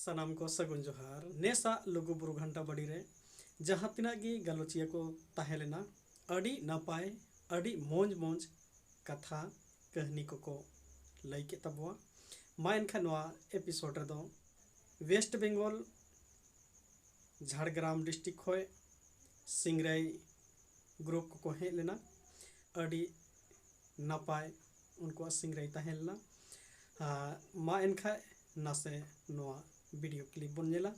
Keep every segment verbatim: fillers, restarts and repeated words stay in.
ᱥᱟᱱᱟᱢ ᱠᱚ ᱥᱟᱹᱜᱩᱱ ᱡᱚᱦᱟᱨ᱾ ᱱᱮᱥᱟᱜ ᱞᱩᱜᱩ ᱵᱩᱨᱩ ᱜᱷᱟᱱᱴᱟ ᱵᱟᱲᱤ ᱨᱮ ᱡᱟᱦᱟᱸ ᱛᱤᱱᱟᱹᱜ ᱜᱮ ᱜᱟᱞᱚᱪᱤᱭᱟᱹ ᱠᱚ ᱛᱟᱦᱮᱸ ᱞᱮᱱᱟ, ᱟᱹᱰᱤ ᱱᱟᱯᱟᱭ, ᱟᱹᱰᱤ ᱢᱚᱡᱽ ᱢᱚᱡᱽ ᱠᱟᱛᱷᱟ ᱠᱟᱹᱦᱱᱤ ᱠᱚᱠᱚ ᱞᱟᱹᱭ ᱠᱮᱫ ᱛᱟᱵᱚᱣᱟ᱾ ᱢᱟ ᱮᱱᱠᱷᱟᱱ ᱱᱚᱣᱟ ᱮᱯᱤᱥᱳᱰ ᱨᱮᱫᱚ ᱳᱭᱮᱥᱴ ᱵᱮᱝᱜᱚᱞ ᱡᱷᱟᱲᱜᱨᱟᱢ ᱰᱤᱥᱴᱨᱤᱠᱴ ᱠᱷᱚᱱ ᱥᱤᱝᱨᱟᱹᱭ ᱜᱨᱩᱯ ᱠᱚᱠᱚ ᱦᱮᱡ ᱞᱮᱱᱟ᱾ ᱟᱹᱰᱤ ᱱᱟᱯᱟᱭ ᱩᱱᱠᱩᱣᱟᱜ ᱥᱤᱝᱨᱟᱹᱭ ᱛᱟᱦᱮᱸ ᱞᱮᱱᱟ᱾ ᱟᱨ ᱢᱟ ᱮᱱᱠᱷᱟᱱ ᱱᱟᱥᱮ ᱱᱚᱣᱟ ᱵᱷᱤᱰᱤᱭᱳ ᱠᱞᱤᱯ ᱵᱚᱱ ᱧᱮᱞᱟ᱾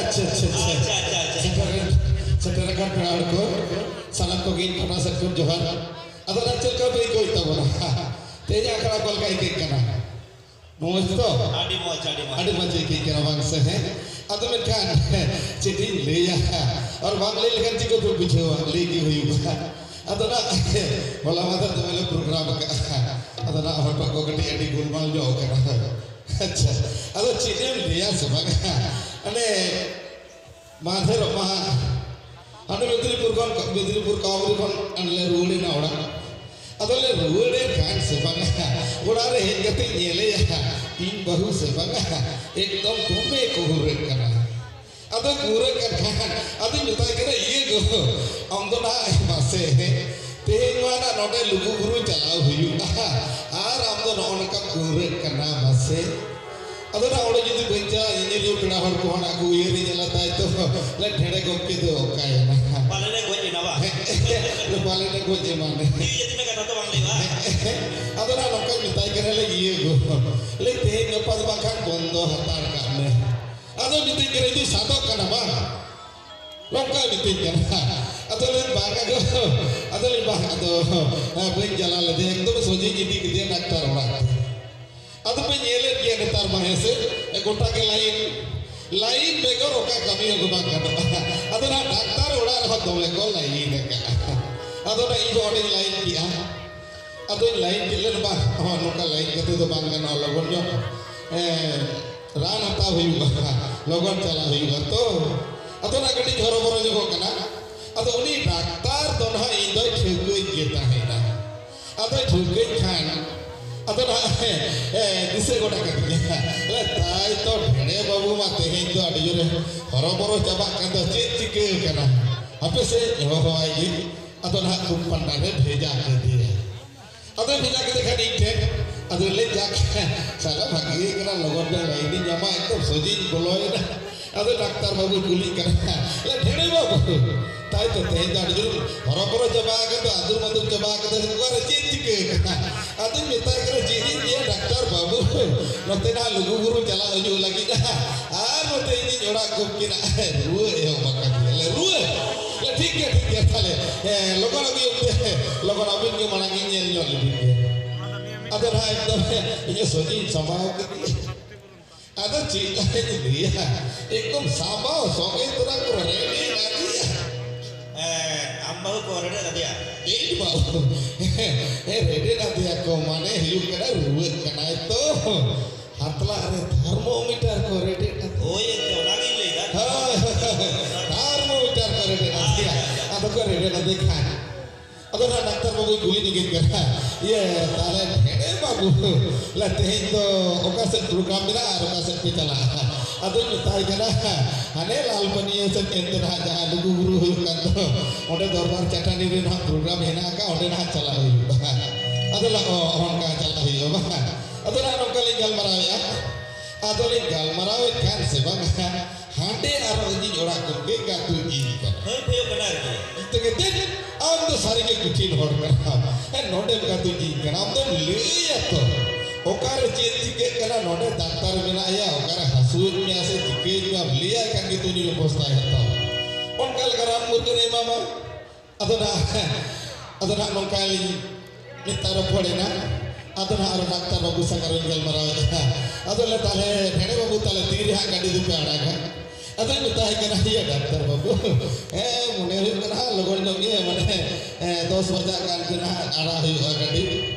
ᱟᱪᱪᱷᱟ, ᱟᱪᱪᱷᱟ, ᱟᱪᱪᱷᱟ᱾ ᱟᱪᱪᱷᱟ, ᱟᱪᱪᱷᱟ, ᱟᱪᱪᱷᱟ᱾ ᱥᱮᱴᱮᱨ, ᱥᱮᱴᱮᱨ ᱟᱠᱟᱱ ᱯᱮᱲᱟ ᱦᱚᱲ ᱠᱚ, ᱥᱟᱱᱟᱢ ᱠᱚᱜᱮ ᱤᱧ ᱯᱟᱦᱴᱟ ᱥᱮᱫ ᱠᱷᱚᱱ ᱡᱚᱦᱟᱨ᱾ ᱟᱫᱚ ᱱᱟᱜ ᱪᱮᱫ ᱞᱮᱠᱟ ᱯᱮ ᱟᱹᱭᱠᱟᱹᱣᱮᱫ ᱛᱟᱵᱚᱱᱟ? ᱛᱮᱦᱮᱧᱟᱜ ᱟᱠᱷᱲᱟ ᱚᱠᱟ ᱞᱮᱠᱟ ᱟᱹᱭᱠᱟᱹᱜ ᱠᱟᱱᱟ? ᱢᱚᱡᱽ ᱛᱚ? ᱟᱹᱰᱤ ᱢᱚᱡᱽ, ᱟᱹᱰᱤ ᱢᱚᱡᱽ᱾ ᱟᱹᱰᱤ ᱢᱚᱡᱽ ᱟᱹᱭᱠᱟᱹᱜ ᱠᱟᱱᱟ, ᱵᱟᱝ ᱥᱮ? ᱦᱮᱸ? ᱟᱫᱚ ᱢᱮᱱᱠᱷᱟᱱ ᱪᱮᱫ ᱤᱧ ᱞᱟᱹᱭᱟ? ᱟᱨ ᱵᱟᱝ ᱞᱟᱹᱭ ᱞᱮᱠᱷᱟᱱ ᱪᱤᱠᱟᱹ ᱯᱮ ᱵᱩᱡᱷᱟᱹᱣᱟ? ᱞᱟᱹᱭ ᱜᱮ ᱦᱩᱭᱩᱜᱼᱟ᱾ ᱟᱫᱚ ᱱᱟᱜ ᱦᱚᱞᱟ ᱢᱟᱫᱷᱮᱨ ᱫᱚᱢᱮ ᱞᱮ ᱯᱨᱳᱜᱨᱟᱢ ᱟᱠᱟᱫᱼᱟ᱾ ᱟᱫᱚ ᱱᱟᱜ ᱦᱚᱴᱚᱜ ᱠᱚ ᱠᱟᱹᱴᱤᱡ ᱟᱹᱰᱤ ᱜᱳᱞᱢᱟᱞ ᱧᱚᱜ ᱟᱠᱟᱱᱟ᱾ ᱟᱪᱪᱷᱟ, ᱟᱫᱚ ᱪᱮᱫ ᱮᱢ ᱞᱟᱹᱭᱟ ᱥᱮ ᱵᱟᱝ? ᱚᱱᱮ ᱢᱟᱫᱷᱮᱨᱚᱜ ᱢᱟ ᱦᱟᱸᱰᱮ ᱢᱮᱫᱽᱱᱤᱯᱩᱨ ᱠᱷᱚᱱ, ᱢᱮᱫᱽᱱᱤᱯᱩᱨ ᱠᱟᱣᱟᱢᱩᱨᱤ ᱠᱷᱚᱱ ᱞᱮ ᱨᱩᱣᱟᱹᱲᱮᱱᱟ ᱚᱲᱟᱜ᱾ ᱟᱫᱚ ᱞᱮ ᱨᱩᱣᱟᱹᱲᱮᱱ ᱠᱷᱟᱱ ᱥᱮ ᱵᱟᱝ, ᱚᱲᱟᱜ ᱨᱮ ᱦᱮᱡ ᱠᱟᱛᱮ ᱧᱮᱞᱮᱭᱟ, ᱤᱧ ᱵᱟᱹᱦᱩ ᱥᱮ ᱵᱟᱝᱟ, ᱮᱠᱫᱚᱢ ᱫᱚᱢᱮ ᱠᱚ ᱦᱩᱨᱟᱹᱜ ᱠᱟᱱᱟ᱾ ᱟᱫᱚ ᱦᱩᱨᱟᱹᱜ ᱠᱟᱱ ᱠᱷᱟᱱ ᱟᱫᱚᱧ ᱢᱮᱛᱟᱭ ᱠᱟᱱᱟ, "ᱤᱭᱟᱹ ᱜᱚ, ᱟᱢ ᱫᱚ ᱱᱟᱦᱟᱜ ᱢᱟᱥᱮ ᱛᱮᱦᱮᱧ ᱢᱟ ᱱᱟᱜ ᱱᱚᱰᱮ ᱞᱩᱜᱩ ᱵᱩᱨᱩ ᱪᱟᱞᱟᱣ ᱦᱩᱭᱩᱜᱼᱟ, ᱟᱨ ᱟᱢ ᱫᱚ ᱱᱚᱜᱼᱚ ᱱᱚᱝᱠᱟᱢ ᱦᱩᱨᱟᱹᱜ ᱠᱟᱱᱟ ᱢᱟᱥᱮ?" ᱟᱫᱚ ᱱᱟᱜ ᱚᱸᱰᱮ ᱡᱩᱫᱤ ᱵᱟᱹᱧ ᱪᱟᱞᱟᱜᱼᱟ, ᱧᱮᱧᱮᱞᱤᱭᱟᱹ ᱯᱮᱲᱟ ᱦᱚᱲ ᱠᱚᱦᱚᱸ ᱱᱟᱜ ᱠᱚ ᱩᱭᱦᱟᱹᱨ ᱧᱮᱞᱟ, ᱛᱟᱭ ᱛᱚ ᱞᱮ ᱰᱷᱮᱲᱮ ᱜᱚᱢᱠᱮ ᱫᱚ ᱚᱠᱟᱭᱮᱱᱟ? ᱯᱟᱞᱮ ᱞᱮ ᱜᱚᱡ ᱮᱱᱟ ᱵᱟ? ᱯᱟᱞᱮ ᱞᱮ ᱜᱚᱡ ᱮᱢᱟᱱ᱾ ᱡᱤᱣᱤ ᱡᱟᱹᱛᱤ ᱨᱮᱱᱟᱜ ᱠᱟᱛᱷᱟ ᱫᱚ ᱵᱟᱝ ᱞᱟᱹᱭᱚᱜᱼᱟ᱾ ᱟᱫᱚ ᱱᱟᱜ ᱱᱚᱝᱠᱟᱧ ᱢᱮᱛᱟᱭ ᱠᱟᱱᱟ, ᱞᱮ ᱤᱭᱟᱹ ᱜᱚ, ᱞᱮ ᱛᱮᱦᱮᱧ ᱜᱟᱯᱟ ᱫᱚ ᱵᱟᱝᱠᱷᱟᱱ ᱵᱚᱱᱫᱚ ᱦᱟᱛᱟᱲ ᱠᱟᱜ ᱢᱮ᱾ ᱟᱫᱚ ᱢᱤᱛᱟᱹᱧ ᱠᱟᱱᱟ, "ᱤᱧ ᱫᱚᱧ ᱥᱟᱫᱚᱜ ᱠᱟᱱᱟ ᱵᱟᱝ?" ᱱᱚᱝᱠᱟ ᱢᱤᱛᱟᱹᱧ ᱠᱟᱱᱟ᱾ ᱟᱫᱚ ᱞᱟᱹᱭ ᱵᱟᱝ, ᱟᱫᱚ, ᱟᱫᱚ ᱞᱟᱹᱭ ᱵᱟᱝ, ᱟᱫᱚ, ᱦᱮᱸ, ᱵᱟᱹᱧ ᱪᱟᱞᱟᱣ ᱞᱮᱫᱮᱭᱟ, ᱮᱠᱫᱚᱢ ᱥᱚᱡᱷᱮᱧ ᱤᱫᱤ ᱠᱮᱫᱮᱭᱟ ᱰᱟᱠᱛᱟᱨ ᱚᱲᱟᱜ ᱛᱮ᱾ ᱟᱫᱚ ᱯᱮ ᱧᱮᱞᱮᱫ ᱜᱮᱭᱟ ᱱᱮᱛᱟᱨ ᱢᱟ, ᱦᱮᱸ ᱥᱮ? ᱜᱚᱴᱟ ᱜᱮ line, line ᱵᱮᱜᱚᱨ ᱚᱠᱟ ᱠᱟᱹᱢᱤ ᱦᱚᱸ ᱵᱟᱝ ᱜᱟᱱᱚᱜᱼᱟ᱾ ᱟᱫᱚ ᱱᱟᱜ ᱰᱟᱠᱛᱟᱨ ᱚᱲᱟᱜ ᱨᱮᱦᱚᱸ ᱫᱚᱢᱮ ᱠᱚ line ᱟᱠᱟᱜᱼᱟ᱾ ᱟᱫᱚ ᱱᱟᱜ ᱤᱧ ᱦᱚᱸ ᱚᱸᱰᱮᱧ line ᱠᱮᱜᱼᱟ᱾ ᱟᱫᱚᱧ line ᱠᱮᱫ ᱞᱮᱱ, ᱵᱟᱝ, ᱱᱚᱣᱟ ᱱᱚᱝᱠᱟ line ᱠᱟᱛᱮ ᱫᱚ ᱵᱟᱝ ᱜᱟᱱᱚᱜᱼᱟ, ᱞᱚᱜᱚᱱ ᱧᱚᱜ, ᱮᱸ, ᱨᱟᱱ ᱦᱟᱛᱟᱣ ᱦᱩᱭᱩᱜᱼᱟ, ᱞᱚᱜᱚᱱ ᱪᱟᱞᱟᱜ ᱦᱩᱭᱩᱜᱼᱟ ᱛᱚ᱾ ᱟᱫᱚ ᱱᱟᱜ ᱠᱟᱹᱴᱤᱡ ᱦᱚᱨᱚᱵᱚᱨᱚ ᱧᱚᱜᱚᱜ ᱠᱟᱱᱟ᱾ ᱟᱫᱚ ᱩᱱᱤ ᱰᱟᱠᱛᱟᱨ ᱫᱚ ᱱᱟᱦᱟᱜ ᱤᱧ ᱫᱚᱭ ᱴᱷᱟᱹᱣᱠᱟᱹᱧ ᱜᱮ ᱛᱟᱦᱮᱸᱫᱼᱟ᱾ ᱟᱫᱚᱭ ᱴᱷᱟᱹᱣᱠᱟᱹᱧ ᱠᱷᱟᱱ, ᱟᱫᱚ ᱱᱟᱦᱟᱜ, ᱮ, ᱫᱤᱥᱟᱹ ᱜᱚᱫ ᱠᱟᱫᱤᱧᱟ᱾ ᱞᱟᱹᱭ, "ᱛᱟᱭ ᱛᱚ ᱰᱷᱮᱲᱮ ᱵᱟᱹᱵᱩ ᱢᱟ ᱛᱮᱦᱮᱧ ᱫᱚ ᱟᱹᱰᱤ ᱡᱳᱨᱮ ᱦᱚᱨᱚᱵᱚᱨᱚ ᱪᱟᱵᱟᱜ ᱠᱟᱱ ᱫᱚ, ᱪᱮᱫ ᱪᱤᱠᱟᱹ ᱟᱠᱟᱱᱟ? ᱦᱟᱯᱮ ᱥᱮ ᱦᱚᱦᱚᱣᱟᱭ ᱜᱮ᱾" ᱟᱫᱚ ᱱᱟᱦᱟᱜ ᱠᱷᱩᱵ ᱯᱟᱱᱰᱟ ᱨᱮ ᱵᱷᱮᱡᱟ ᱠᱮᱫᱮᱭᱟ᱾ ᱟᱫᱚᱭ ᱵᱷᱮᱡᱟ ᱠᱮᱫᱮ ᱠᱷᱟᱱ ᱤᱧ ᱴᱷᱮᱱ, ᱟᱫᱚ ᱞᱟᱹᱭ, "ᱡᱟᱠ, ᱥᱟᱞᱟ ᱵᱷᱟᱜᱮ ᱠᱟᱱᱟ, ᱞᱚᱜᱚᱱ ᱧᱚᱜ line ᱤᱧ ᱧᱟᱢᱟ, ᱮᱠᱫᱚᱢ ᱥᱚᱡᱷᱮᱧ ᱵᱚᱞᱚᱭᱮᱱᱟ᱾" ᱟᱫᱚ ᱰᱟᱠᱛᱟᱨ ᱵᱟᱹᱵᱩᱭ ᱠᱩᱞᱤᱧ ᱠᱟᱱᱟ, ᱞᱟᱹᱭ, "ᱰᱷᱮᱲᱮ ᱵᱟᱹᱵᱩ, ᱛᱟᱭ ᱛᱚ ᱛᱮᱦᱮᱧ ᱫᱚ ᱟᱹᱰᱤ ᱡᱳᱨ ᱦᱚᱨᱚᱵᱚᱨᱚ ᱪᱟᱵᱟ ᱟᱠᱟᱱ ᱫᱚ, ᱟᱫᱩᱨ ᱢᱟᱫᱩᱨ ᱪᱟᱵᱟ ᱟᱠᱟᱱ ᱫᱚ, ᱚᱠᱟᱨᱮ ᱪᱮᱫ ᱪᱤᱠᱟᱹ ᱟᱠᱟᱱᱟ?" ᱟᱫᱚᱧ ᱢᱮᱛᱟᱭ ᱠᱟᱱᱟ, "ᱪᱮᱫ ᱤᱧ ᱞᱟᱹᱭᱟ ᱰᱟᱠᱛᱟᱨ ᱵᱟᱹᱵᱩ, ᱱᱚᱛᱮ ᱱᱟᱦᱟᱜ ᱞᱩᱜᱩ ᱵᱩᱨᱩ ᱪᱟᱞᱟᱜ ᱦᱤᱡᱩᱜ ᱞᱟᱹᱜᱤᱫ ᱟᱨ ᱱᱚᱛᱮ ᱤᱧᱤᱧ ᱚᱲᱟᱜ ᱜᱚᱫ ᱠᱤᱱᱟ, ᱨᱩᱣᱟᱹ ᱮᱦᱚᱵ ᱟᱠᱟᱱ ᱜᱮᱭᱟ, ᱞᱮ ᱨᱩᱣᱟᱹ᱾" ᱞᱮ, "ᱴᱷᱤᱠ ᱜᱮᱭᱟ, ᱴᱷᱤᱠ ᱜᱮᱭᱟ, ᱛᱟᱦᱞᱮ, ᱦᱮᱸ, ᱞᱚᱜᱚᱱ ᱟᱹᱜᱩᱭᱮᱢ ᱛᱮ, ᱞᱚᱜᱚᱱ ᱟᱹᱵᱤᱱ ᱜᱮ ᱢᱟᱲᱟᱝ ᱤᱧ ᱧᱮᱞ ᱧᱚᱜ ᱞᱮᱵᱤᱱ ᱜᱮ᱾" ᱟᱫᱚ ᱱᱟᱦᱟᱜ ᱮᱠᱫᱚᱢ ᱤᱧᱟᱹᱜ ᱥᱚᱡᱷᱮᱧ ᱥᱟᱢᱵᱟᱣ ᱠᱮᱫᱮᱭᱟ᱾ ᱟᱫᱚ ᱪᱮᱫ ᱞᱮᱠᱟᱧ ᱞᱟᱹᱭᱟ, ᱮᱠᱫᱚᱢ ᱥᱟᱢᱵᱟᱣ ᱥᱚᱸᱜᱮ ᱛᱚᱨᱟ ᱠᱚ ᱨᱮᱰᱮᱫ ᱟᱫᱮᱭᱟ᱾ ᱦᱮᱸ, ᱟᱢ ᱵᱟᱹᱦᱩ ᱠᱚ ᱨᱮᱰᱮᱫ ᱟᱫᱮᱭᱟ? ᱤᱧ ᱵᱟᱹᱦᱩ᱾ ᱦᱮᱸ, ᱨᱮᱰᱮᱫ ᱟᱫᱮᱭᱟ ᱠᱚ, ᱢᱟᱱᱮ ᱦᱩᱭᱩᱜ ᱠᱟᱱᱟ ᱨᱩᱣᱟᱹᱜ ᱠᱟᱱᱟᱭ ᱛᱚ᱾ ᱦᱟᱛᱞᱟᱜ ᱨᱮ thermometer ᱠᱚ ᱨᱮᱰᱮᱫ ᱟᱫᱮᱭᱟ᱾ ᱦᱳᱭ, ᱮᱱᱛᱮ ᱚᱱᱟᱜᱤᱧ ᱞᱟᱹᱭᱫᱟ᱾ ᱦᱳᱭ, ᱦᱳᱭ, ᱦᱳᱭ, thermometer ᱠᱚ ᱨᱮᱰᱮᱫ ᱟᱫᱮᱭᱟ᱾ ᱟᱫᱚ ᱠᱚ ᱨᱮᱰᱮᱫ ᱟᱫᱮ ᱠᱷᱟᱱ ᱟᱫᱚ ᱱᱟᱦᱟᱜ ᱰᱟᱠᱛᱟᱨ ᱵᱟᱹᱵᱩᱭ ᱠᱩᱞᱤ ᱧᱚᱜᱮᱫ ᱠᱟᱱᱟ, "ᱤᱭᱟᱹ, ᱛᱟᱦᱞᱮ ᱰᱷᱮᱲᱮ ᱵᱟᱹᱵᱩ, ᱞᱟ ᱛᱮᱦᱮᱧ ᱫᱚ ᱚᱠᱟ ᱥᱮᱫ ᱯᱨᱳᱜᱨᱟᱢ ᱢᱮᱱᱟᱜᱼᱟ ᱟᱨ ᱚᱠᱟ ᱥᱮᱫ ᱯᱮ ᱪᱟᱞᱟᱜᱼᱟ?" ᱟᱫᱚᱧ ᱢᱮᱛᱟᱭ ᱠᱟᱱᱟ, "ᱦᱟᱱᱮ ᱞᱟᱞᱯᱟᱹᱱᱤᱭᱟᱹ ᱥᱮᱫ ᱮᱱᱛᱮ ᱱᱟᱦᱟᱜ ᱡᱟᱦᱟᱸ ᱞᱩᱜᱩ ᱵᱩᱨᱩ ᱦᱩᱭᱩᱜ ᱠᱟᱱ ᱫᱚ, ᱚᱸᱰᱮ ᱫᱚᱨᱵᱟᱨ ᱪᱟᱹᱴᱟᱹᱱᱤ ᱨᱮ ᱱᱟᱦᱟᱜ ᱯᱨᱳᱜᱨᱟᱢ ᱦᱮᱱᱟᱜ ᱟᱠᱟᱫ, ᱚᱸᱰᱮ ᱱᱟᱦᱟᱜ ᱪᱟᱞᱟᱜ ᱦᱩᱭᱩᱜᱼᱟ᱾" ᱟᱫᱚ ᱞᱟ, "ᱚ, ᱚᱱᱠᱟ ᱪᱟᱞᱟᱜ ᱦᱩᱭᱩᱜᱼᱟ ᱵᱟᱝ?" ᱟᱫᱚ ᱱᱟᱦᱟᱜ ᱱᱚᱝᱠᱟ ᱞᱤᱧ ᱜᱟᱞᱢᱟᱨᱟᱣᱮᱫᱼᱟ, ᱟᱫᱚ ᱞᱤᱧ ᱜᱟᱞᱢᱟᱨᱟᱣᱮᱫ ᱠᱷᱟᱱ ᱥᱮ ᱵᱟᱝ, ᱦᱟᱸᱰᱮ ᱟᱨᱚ ᱤᱧᱤᱡ ᱚᱲᱟᱜ ᱜᱚᱢᱠᱮ ᱜᱟᱛᱩ ᱤᱧ ᱠᱟᱱᱟ᱾ ᱦᱳᱭ, ᱦᱩᱭᱩᱜ ᱠᱟᱱᱟ ᱟᱨᱠᱤ᱾ ᱤᱧ ᱛᱮᱜᱮ ᱫᱮᱱ, ᱟᱢ ᱫᱚ ᱥᱟᱹᱨᱤᱜᱮ ᱠᱩᱴᱷᱤᱱ ᱦᱚᱲ ᱠᱟᱱᱟᱢ᱾ ᱦᱮᱸ, ᱱᱚᱰᱮᱢ ᱜᱟᱛᱩ ᱤᱧ ᱠᱟᱱᱟ, ᱟᱢ ᱫᱚᱢ ᱞᱟᱹᱭᱟ ᱛᱚ᱾ ᱚᱠᱟᱨᱮ ᱪᱮᱫ ᱪᱤᱠᱟᱹᱜ ᱠᱟᱱᱟ, ᱱᱚᱰᱮ ᱰᱟᱠᱛᱟᱨ ᱢᱮᱱᱟᱭᱟ, ᱚᱠᱟᱨᱮ ᱦᱟᱹᱥᱩᱭᱮᱫ ᱢᱮᱭᱟ ᱥᱮ ᱪᱤᱠᱟᱹᱭᱮᱫ ᱢᱮᱭᱟ, ᱞᱟᱹᱭᱟᱭ ᱠᱷᱟᱱ ᱜᱮᱛᱚ ᱩᱱᱤ ᱵᱮᱵᱚᱥᱛᱷᱟᱭ ᱦᱟᱛᱟᱣᱟ᱾ ᱚᱱᱠᱟ ᱞᱮᱠᱟ ᱨᱟᱱ ᱢᱩᱨᱜᱟᱹᱱ ᱮ ᱮᱢᱟᱢᱟ᱾ ᱟᱫᱚ ᱱᱟᱜ, ᱟᱫᱚ ᱱᱟᱜ ᱱᱚᱝᱠᱟ ᱞᱤᱧ ᱢᱤᱫᱴᱟᱝ ᱨᱚᱯᱚᱲ ᱮᱱᱟ᱾ ᱟᱫᱚ ᱱᱟᱜ ᱟᱨᱚ ᱰᱟᱠᱛᱟᱨ ᱵᱟᱹᱵᱩ ᱥᱟᱶ ᱟᱨᱚᱧ ᱜᱟᱞᱢᱟᱨᱟᱣ ᱮᱱᱟ᱾ ᱟᱫᱚ ᱞᱮ, "ᱛᱟᱦᱞᱮ ᱰᱷᱮᱲᱮ ᱵᱟᱹᱵᱩ, ᱛᱟᱦᱞᱮ ᱛᱤᱨᱮ ᱦᱟᱸᱜ ᱜᱟᱹᱰᱤ ᱫᱚᱯᱮ ᱟᱲᱟᱜᱟ?" ᱟᱫᱚᱧ ᱢᱮᱛᱟᱭ ᱠᱟᱱᱟ, "ᱤᱭᱟᱹ ᱰᱟᱠᱛᱟᱨ ᱵᱟᱹᱵᱩ, ᱦᱮᱸ, ᱢᱚᱱᱮ ᱦᱩᱭᱩᱜ ᱠᱟᱱᱟ ᱦᱟᱸᱜ ᱞᱚᱜᱚᱱ ᱧᱚᱜ ᱜᱮ, ᱢᱟᱱᱮ, ᱦᱮᱸ, ᱫᱚᱥ ᱵᱟᱡᱟᱜ ᱜᱟᱱ ᱜᱮ ᱱᱟᱦᱟᱜ ᱟᱲᱟᱜ ᱦᱩᱭᱩᱜᱼᱟ ᱜᱟᱹᱰᱤ᱾"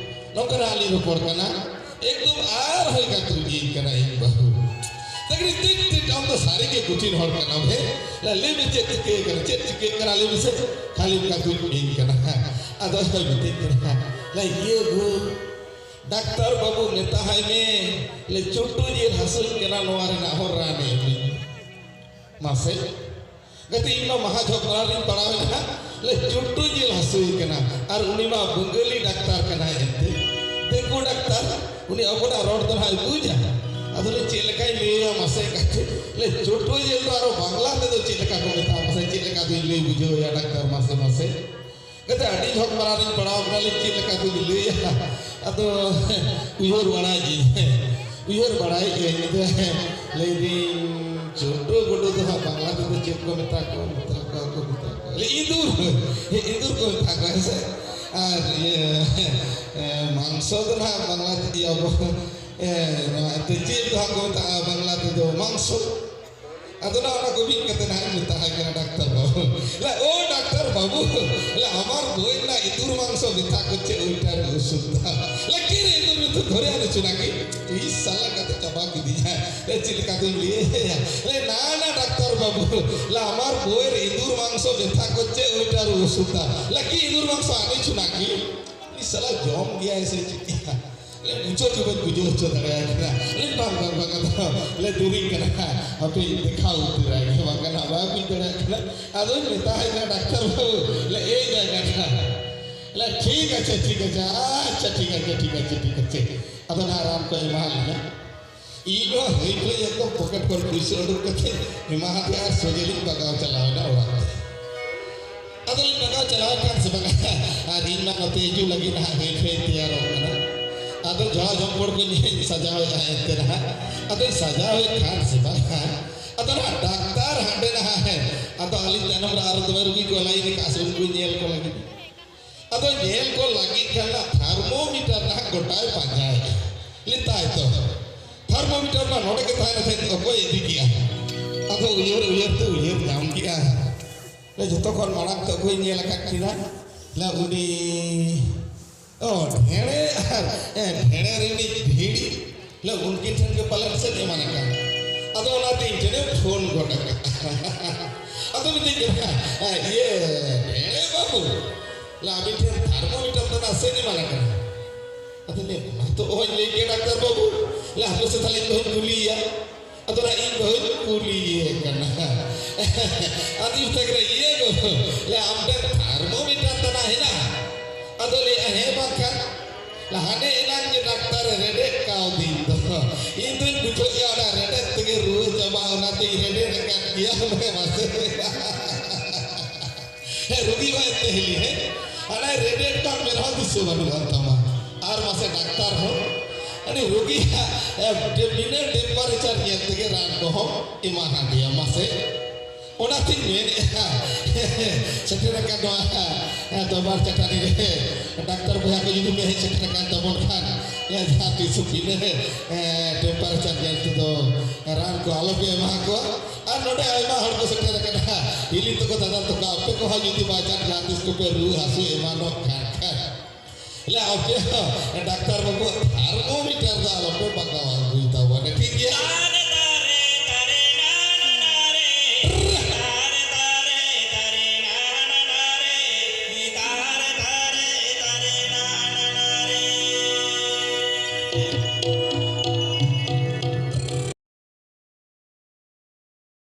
ᱱᱚᱝᱠᱟ ᱱᱟᱦᱟᱜ ᱞᱤᱧ ᱨᱚᱯᱚᱲ ᱠᱟᱱᱟ᱾ ᱮᱠᱫᱚᱢ ᱟᱨᱦᱚᱸᱭ ᱠᱟᱛᱩᱡᱤᱧ ᱠᱟᱱᱟ ᱤᱧ ᱵᱟᱹᱦᱩ᱾ ᱛᱟᱠᱨᱤ ᱛᱤᱠ ᱛᱤᱠ, ᱟᱢ ᱫᱚ ᱥᱟᱹᱨᱤ ᱜᱮ ᱠᱩᱴᱷᱤᱱ ᱦᱚᱲ ᱠᱟᱱᱟᱢ ᱦᱮ᱾ ᱞᱟ, ᱞᱟᱹᱭ ᱢᱮ ᱪᱮᱫ ᱪᱤᱠᱟᱹ ᱠᱟᱱᱟ, ᱪᱮᱫ ᱪᱤᱠᱟᱹ ᱠᱟᱱᱟ, ᱞᱟᱹᱭ ᱢᱮᱥᱮ᱾ ᱠᱷᱟᱹᱞᱤᱢ ᱠᱟᱛᱩᱡ ᱤᱧ ᱠᱟᱱᱟ᱾ ᱟᱫᱚ ᱢᱤᱛᱟᱹᱧ ᱠᱟᱱᱟ, ᱞᱟ, ᱤᱭᱟᱹ ᱜᱳ, ᱰᱟᱠᱛᱟᱨ ᱵᱟᱹᱵᱩ ᱢᱮᱛᱟᱭ ᱢᱮ, ᱞᱮ ᱪᱩᱴᱩ ᱡᱤᱞ ᱦᱟᱹᱥᱩᱧ ᱠᱟᱱᱟ, ᱱᱚᱣᱟ ᱨᱮᱱᱟᱜ ᱦᱚᱸ ᱨᱟᱱ ᱮᱢᱟᱹᱧ ᱢᱟᱥᱮ᱾ ᱜᱟᱛᱮ, ᱤᱧ ᱢᱟ ᱢᱟᱦᱟ ᱡᱷᱚᱜᱽᱲᱟ ᱨᱤᱧ ᱯᱟᱲᱟᱣ ᱮᱱᱟ, ᱞᱮ ᱪᱩᱴᱩ ᱡᱤᱞ ᱦᱟᱹᱥᱩᱭᱮ ᱠᱟᱱᱟ᱾ ᱟᱨ ᱩᱱᱤ ᱢᱟ ᱵᱟᱝᱜᱟᱞᱤ ᱰᱟᱠᱛᱟᱨ ᱠᱟᱱᱟᱭ ᱮᱱᱛᱮ, ᱫᱤᱠᱩ ᱰᱟᱠᱛᱟᱨ, ᱩᱱᱤ ᱟᱵᱚᱱᱟᱜ ᱨᱚᱲ ᱫᱚ ᱱᱟᱦᱟᱜ ᱵᱩᱡᱟ᱾ ᱟᱫᱚ ᱞᱮ ᱪᱮᱫ ᱞᱮᱠᱟᱧ ᱞᱟᱹᱭᱟ ᱢᱟᱥᱮ ᱜᱟᱛᱮ, ᱞᱮ ᱪᱩᱴᱩ ᱡᱤᱞ ᱫᱚ ᱟᱨᱚ ᱵᱟᱝᱞᱟ ᱛᱮᱫᱚ ᱪᱮᱫ ᱞᱮᱠᱟ ᱠᱚ ᱢᱮᱛᱟᱜᱼᱟ ᱢᱟᱥᱮ, ᱪᱮᱫ ᱞᱮᱠᱟ ᱫᱚᱧ ᱞᱟᱹᱭ ᱵᱩᱡᱷᱟᱹᱣ ᱟᱭᱟ ᱰᱟᱠᱛᱟᱨ ᱢᱟᱥᱮ, ᱢᱟᱥᱮ᱾ ᱜᱟᱛᱮ, ᱟᱹᱰᱤ ᱡᱷᱚᱜᱽᱲᱟ ᱨᱤᱧ ᱯᱟᱲᱟᱣ ᱠᱟᱱᱟ, ᱞᱮ ᱪᱮᱫ ᱞᱮᱠᱟ ᱫᱚᱧ ᱞᱟᱹᱭᱟ᱾ ᱟᱫᱚ ᱩᱭᱦᱟᱹᱨ ᱵᱟᱲᱟᱭᱮᱫᱟᱹᱧ, ᱩᱭᱦᱟᱹᱨ ᱵᱟᱲᱟᱭᱮᱫᱟᱹᱧ, ᱞᱟᱹᱭᱫᱟᱹᱧ, ᱪᱩᱴᱩ ᱜᱩᱰᱩ ᱫᱚ ᱦᱟᱸᱜ ᱵᱟᱝᱞᱟ ᱛᱮᱫᱚ ᱪᱮᱫ ᱠᱚ ᱢᱮᱛᱟ ᱠᱚᱣᱟ? ᱢᱮᱛᱟ ᱠᱚᱣᱟ ᱠᱚ, ᱢᱮᱛᱟ ᱠᱚᱣᱟ᱾ ᱞᱟᱹᱭ, ᱤᱸᱫᱩᱨ, ᱦᱮᱸ, ᱤᱸᱫᱩᱨ ᱠᱚ ᱢᱮᱛᱟ ᱠᱚᱣᱟ, ᱦᱮᱸ ᱥᱮ? ᱟᱨ ᱤᱭᱟᱹ, ᱮ, ᱢᱟᱝᱥᱚ ᱫᱚ ᱱᱟᱦᱟᱜ ᱵᱟᱝᱞᱟ ᱛᱮ ᱟᱵᱚ, ᱮ, ᱱᱚᱣᱟ ᱮᱱᱛᱮ ᱪᱮᱫ ᱫᱚ ᱦᱟᱸᱜ ᱠᱚ ᱢᱮᱛᱟᱜᱼᱟ ᱵᱟᱝᱞᱟ ᱛᱮᱫᱚ ᱢᱟᱝᱥᱚ᱾ ᱟᱫᱚ ᱱᱟᱜ ᱚᱱᱟ ᱠᱚ ᱢᱤᱫ ᱠᱟᱛᱮ ᱱᱟᱦᱟᱜ ᱤᱧ ᱢᱮᱛᱟᱦᱟᱭ ᱠᱟᱱᱟ, "ᱰᱟᱠᱛᱟᱨ ᱵᱟᱹᱵᱩ, ᱞᱟ, ᱳ ᱰᱟᱠᱛᱟᱨ ᱵᱟᱹᱵᱩ, ᱞᱟ, ᱟᱢᱟᱨ ᱵᱳᱭ ᱱᱟ ᱤᱸᱫᱩᱨ ᱢᱟᱝᱥᱚ ᱢᱮᱛᱟ ᱠᱚ ᱪᱮᱫ ᱳᱭᱴᱟᱨ ᱚᱥᱩᱵᱤᱫᱷᱟ? ᱞᱟ, ᱠᱤ ᱨᱮ ᱤᱸᱫᱩᱨ ᱢᱮᱛᱟ ᱫᱷᱚᱨᱮ ᱟᱞᱳᱪᱚᱱᱟ ᱠᱤ?" ᱤᱥ ᱥᱟᱞᱟ ᱠᱟᱛᱮ ᱪᱟᱵᱟ ᱠᱤᱫᱤᱧᱟ᱾ ᱞᱮ, ᱪᱮᱫ ᱞᱮᱠᱟ ᱫᱚᱧ ᱞᱟᱹᱭ ᱟᱭᱟ? ᱞᱮ, ᱱᱟ, ᱱᱟ, ᱰᱟᱠᱛᱟᱨ ᱵᱟᱹᱵᱩ, ᱞᱮ, ᱟᱢᱟᱨ ᱵᱳᱭᱮᱨ ᱤᱸᱫᱩᱨ ᱢᱟᱝᱥᱚ ᱵᱮᱛᱷᱟ ᱠᱚᱨᱪᱮ ᱳᱭᱴᱟᱨ ᱳᱥᱩᱫᱷ ᱫᱟ᱾ ᱞᱮ, ᱠᱤ ᱤᱸᱫᱩᱨ ᱢᱟᱝᱥᱚ ᱟᱹᱱᱤ ᱪᱷᱩᱱᱟ ᱠᱤ? ᱩᱱᱤ ᱥᱟᱞᱟ ᱡᱚᱢ ᱜᱮᱭᱟᱭ ᱥᱮ ᱪᱮᱫ ᱜᱮᱭᱟ? ᱞᱮ, ᱵᱩᱡᱷᱟᱹᱣ ᱜᱮ ᱵᱟᱹᱧ ᱵᱩᱡᱷᱟᱹᱣ ᱦᱚᱪᱚ ᱫᱟᱲᱮᱭᱟᱭ ᱠᱟᱱᱟ᱾ ᱞᱮ, ᱵᱟᱝ, ᱵᱟᱝ, ᱵᱟᱝ, ᱟᱫᱚ ᱞᱮ ᱫᱩᱨᱤᱧ ᱠᱟᱱᱟ᱾ ᱦᱟᱯᱮᱧ ᱫᱮᱠᱷᱟᱣ ᱩᱛᱟᱹᱨᱟᱭ ᱜᱮ, ᱵᱟᱝᱠᱷᱟᱱ ᱦᱟᱸᱜ ᱵᱟᱭ ᱵᱩᱡᱽ ᱫᱟᱲᱮᱭᱟᱜ ᱠᱟᱱᱟ᱾ ᱟᱫᱚᱧ ᱢᱮᱛᱟᱭ ᱠᱟᱱᱟ, "ᱰᱟᱠᱛᱟᱨ ᱵᱟᱹᱵᱩ, ᱞᱮ, ᱮᱭ ᱡᱟᱭᱜᱟ ᱠᱟᱱᱟ᱾ ᱞᱮ, ᱴᱷᱤᱠ ᱟᱪᱷᱮ, ᱴᱷᱤᱠ ᱟᱪᱷᱮ, ᱟᱪᱪᱷᱟ, ᱴᱷᱤᱠ ᱟᱪᱷᱮ, ᱴᱷᱤᱠ ᱟᱪᱷᱮ, ᱴᱷᱤᱠ ᱟᱪᱷᱮ᱾" ᱟᱫᱚ ᱱᱟᱦᱟᱜ ᱨᱟᱱ ᱠᱚ ᱮᱢᱟ ᱞᱤᱧᱟ᱾ ᱤᱧ ᱦᱚᱸ ᱦᱟᱹᱭ ᱯᱷᱟᱹᱭ ᱮᱠᱫᱚᱢ ᱯᱚᱠᱮᱴ ᱠᱷᱚᱱ ᱯᱩᱭᱥᱟᱹ ᱩᱰᱩᱠ ᱠᱟᱛᱮ ᱮᱢᱟ ᱦᱟᱫᱮᱭᱟ ᱟᱨ ᱥᱚᱡᱷᱮ ᱞᱤᱧ ᱵᱟᱜᱟᱣ ᱪᱟᱞᱟᱣ ᱮᱱᱟ ᱚᱲᱟᱜ ᱛᱮ᱾ ᱟᱫᱚ ᱞᱤᱧ ᱵᱟᱜᱟᱣ ᱪᱟᱞᱟᱣ ᱮᱱ ᱠᱷᱟᱱ ᱥᱮ ᱵᱟᱝᱟ, ᱟᱨ ᱤᱧ ᱢᱟ ᱱᱚᱛᱮ ᱦᱤᱡᱩᱜ ᱞᱟᱹᱜᱤᱫ ᱱᱟᱦᱟᱜ ᱦᱟᱹᱭ ᱯᱷᱟᱹᱭ ᱛᱮᱭᱟᱨᱚᱜ ᱠᱟᱱᱟ᱾ ᱟᱫᱚ ᱡᱚᱦᱟ ᱡᱚᱢᱯᱚᱲ ᱠᱚᱧ ᱥᱟᱡᱟᱣᱮᱫᱼᱟ ᱮᱱᱛᱮ ᱱᱟᱦᱟᱜ᱾ ᱟᱫᱚᱧ ᱥᱟᱡᱟᱣᱮᱫ ᱠᱷᱟᱱ ᱥᱮ ᱵᱟᱝᱟ, ᱟᱫᱚ ᱱᱟᱦᱟᱜ ᱰᱟᱠᱛᱟᱨ ᱦᱟᱸᱰᱮ ᱱᱟᱦᱟᱜ ᱦᱮᱸ, ᱟᱫᱚ ᱟᱹᱞᱤᱧ ᱛᱟᱭᱱᱚᱢ ᱨᱮ ᱟᱨᱚ ᱫᱚᱢᱮ ᱨᱩᱜᱤ ᱠᱚ ᱞᱟᱭᱤᱱ ᱟᱠᱟᱫᱼᱟ ᱥᱮ ᱩᱱᱠᱩ ᱧᱮᱞ ᱠᱚ ᱞᱟᱹᱜᱤᱫ᱾ ᱟᱫᱚ ᱧᱮᱞ ᱠᱚ ᱞᱟᱹᱜᱤᱫ ᱠᱷᱟᱱ ᱱᱟᱜ ᱛᱷᱟᱨᱢᱳᱢᱤᱴᱟᱨ ᱱᱟᱦᱟᱜ ᱜᱚᱴᱟᱭ ᱯᱟᱸᱡᱟᱭᱮᱫᱼᱟ᱾ ᱞᱮᱛᱟᱭ ᱛᱚ, ᱛᱷᱟᱨᱢᱳᱢᱤᱴᱟᱨ ᱢᱟ ᱱᱚᱰᱮ ᱜᱮ ᱛᱟᱦᱮᱱᱟ, ᱛᱟᱦᱮᱸᱫ ᱚᱠᱚᱭ ᱤᱫᱤ ᱠᱮᱜᱼᱟ? ᱟᱫᱚ ᱩᱭᱦᱟᱹᱨ ᱩᱭᱦᱟᱹᱨ ᱛᱮ ᱩᱭᱦᱟᱹᱨ ᱧᱟᱢ ᱠᱮᱜᱼᱟ, ᱞᱮ ᱡᱚᱛᱚ ᱠᱷᱚᱱ ᱢᱟᱲᱟᱝ ᱛᱮ ᱚᱠᱚᱭ ᱧᱮᱞ ᱟᱠᱟᱫ ᱠᱤᱱᱟ? ᱞᱮ ᱩᱱᱤ, ᱚ, ᱰᱷᱮᱬᱮ ᱟᱨ, ᱮ, ᱰᱷᱮᱬᱮ ᱨᱤᱱᱤᱡ ᱵᱷᱤᱲᱤ᱾ ᱞᱮ ᱩᱱᱠᱤᱱ ᱴᱷᱮᱱ ᱜᱮ ᱯᱟᱞᱮᱱ ᱥᱮ ᱮᱢᱟᱱ ᱟᱠᱟᱱ᱾ ᱟᱫᱚ ᱚᱱᱟᱛᱮ ᱤᱧ ᱴᱷᱮᱱᱮ ᱯᱷᱳᱱ ᱜᱚᱫ ᱟᱠᱟᱫᱼᱟ᱾ ᱟᱫᱚ ᱢᱤᱛᱟᱹᱧ ᱠᱟᱱᱟ, "ᱤᱭᱟᱹ, ᱰᱷᱮᱬᱮ ᱵᱟᱹᱵᱩ, ᱞᱮ ᱟᱹᱵᱤᱱ ᱴᱷᱮᱱ ᱛᱷᱟᱨᱢᱳᱢᱤᱴᱟᱨ ᱫᱚ ᱱᱟᱥᱮ ᱮᱢᱟᱱ ᱟᱠᱟᱱᱟ?" ᱟᱫᱚ ᱞᱮ, "ᱚᱱᱟ ᱛᱚ ᱚᱦᱚᱧ ᱞᱟᱹᱭ ᱠᱮᱭᱟ ᱰᱟᱠᱛᱟᱨ ᱵᱟᱹᱵᱩ, ᱞᱮ ᱦᱟᱯᱮ ᱥᱮ ᱛᱟᱦᱞᱮ ᱤᱧ ᱵᱟᱹᱦᱩᱧ ᱠᱩᱞᱤᱭᱮᱭᱟ᱾" ᱟᱫᱚ ᱱᱟᱜ ᱤᱧ ᱵᱟᱹᱦᱩᱧ ᱠᱩᱞᱤᱭᱮ ᱠᱟᱱᱟ᱾ ᱟᱫᱚ ᱢᱮᱛᱟᱭ ᱠᱟᱱᱟ, "ᱤᱭᱟᱹ ᱜᱚ, ᱞᱮ ᱟᱢ ᱴᱷᱮᱱ ᱛᱷᱟᱨᱢᱳᱢᱤᱴᱟᱨ ᱫᱚ ᱱᱟᱜ ᱦᱮᱱᱟᱜᱼᱟ?" ᱟᱫᱚ ᱞᱟᱹᱭᱟ, "ᱦᱮᱸ ᱵᱟᱝᱠᱷᱟᱱ, ᱞᱮ ᱦᱟᱱᱮ ᱮᱱᱟᱝ ᱡᱮ ᱰᱟᱠᱛᱟᱨᱮ ᱨᱮᱰᱮᱫ ᱠᱟᱣᱫᱤᱧ ᱫᱚ, ᱤᱧ ᱫᱚᱧ ᱵᱩᱡᱷᱟᱹᱣ ᱜᱮᱭᱟ ᱚᱱᱟ ᱨᱮᱰᱮᱫ ᱛᱮᱜᱮ ᱨᱩᱣᱟᱹ ᱪᱟᱵᱟᱜᱼᱟ, ᱚᱱᱟᱛᱮᱧ ᱨᱮᱰᱮᱫ ᱟᱠᱟᱫ ᱜᱮᱭᱟ, ᱢᱟᱥᱮ᱾" ᱦᱮᱸ, ᱨᱩᱜᱤ ᱦᱚᱸ ᱮᱱᱛᱮ ᱦᱤᱞᱤ, ᱦᱮᱸ? ᱟᱨ ᱟᱭ ᱨᱮᱰᱮᱫ ᱠᱟᱜ ᱢᱮ ᱨᱮᱦᱚᱸ ᱫᱤᱥᱟᱹ ᱵᱟᱹᱱᱩᱜ ᱟᱱ ᱛᱟᱢᱟ᱾ ᱟᱨ ᱢᱟᱥᱮ ᱰᱟᱠᱛᱟᱨ ᱦᱚᱸ, ᱩᱱᱤ ᱨᱩᱜᱤᱭᱟᱜ, ᱮ, ᱵᱤᱱᱟᱹ ᱴᱮᱢᱯᱟᱨᱮᱪᱟᱨ ᱧᱮᱞ ᱛᱮᱜᱮ ᱨᱟᱱ ᱠᱚᱦᱚᱸ ᱮᱢᱟ ᱦᱟᱫᱮᱭᱟ, ᱢᱟᱥᱮ᱾ ᱚᱱᱟᱛᱤᱧ ᱢᱮᱱᱮᱫᱼᱟ, ᱥᱮᱴᱮᱨ ᱟᱠᱟᱱ ᱱᱚᱣᱟ, ᱮ, ᱫᱚᱨᱵᱟᱨ ᱪᱟᱹᱴᱟᱹᱱᱤ ᱨᱮ ᱰᱟᱠᱛᱟᱨ ᱵᱚᱭᱦᱟ ᱠᱚ ᱡᱩᱫᱤ ᱯᱮ ᱦᱮᱡ ᱥᱮᱴᱮᱨ ᱟᱠᱟᱱ ᱛᱟᱵᱚᱱ ᱠᱷᱟᱱ, ᱮ, ᱡᱟᱦᱟᱸ ᱛᱤᱥ ᱵᱤᱱᱟᱹ, ᱮ, ᱴᱮᱢᱯᱟᱨᱮᱪᱟᱨ ᱧᱮᱞ ᱛᱮᱫᱚ ᱨᱟᱱ ᱠᱚ ᱟᱞᱚᱯᱮ ᱮᱢᱟ ᱠᱚᱣᱟ᱾ ᱟᱨ ᱱᱚᱰᱮ ᱟᱭᱢᱟ ᱦᱚᱲ ᱠᱚ ᱥᱮᱴᱮᱨ ᱟᱠᱟᱱᱟ᱾ ᱦᱤᱞᱤ ᱛᱟᱠᱚ, ᱫᱟᱫᱟ ᱛᱟᱠᱚ, ᱟᱯᱮ ᱠᱚᱦᱚᱸ ᱡᱩᱫᱤ by chance ᱡᱟᱦᱟᱸ ᱛᱤᱥ ᱠᱚᱯᱮ ᱨᱩᱣᱟᱹ ᱦᱟᱹᱥᱩ ᱮᱢᱟᱱᱚᱜ ᱠᱷᱟᱱ, ᱠᱷᱟᱱ, ᱞᱮ ᱟᱯᱮ ᱦᱚᱸ ᱰᱟᱠᱛᱟᱨ ᱵᱟᱹᱵᱩ ᱛᱷᱟᱨᱢᱳᱢᱤᱴᱟᱨ ᱫᱚ ᱟᱞᱚᱯᱮ ᱵᱟᱜᱟᱣ ᱟᱹᱜᱩᱭ ᱛᱟᱵᱚᱱᱟ᱾ Dia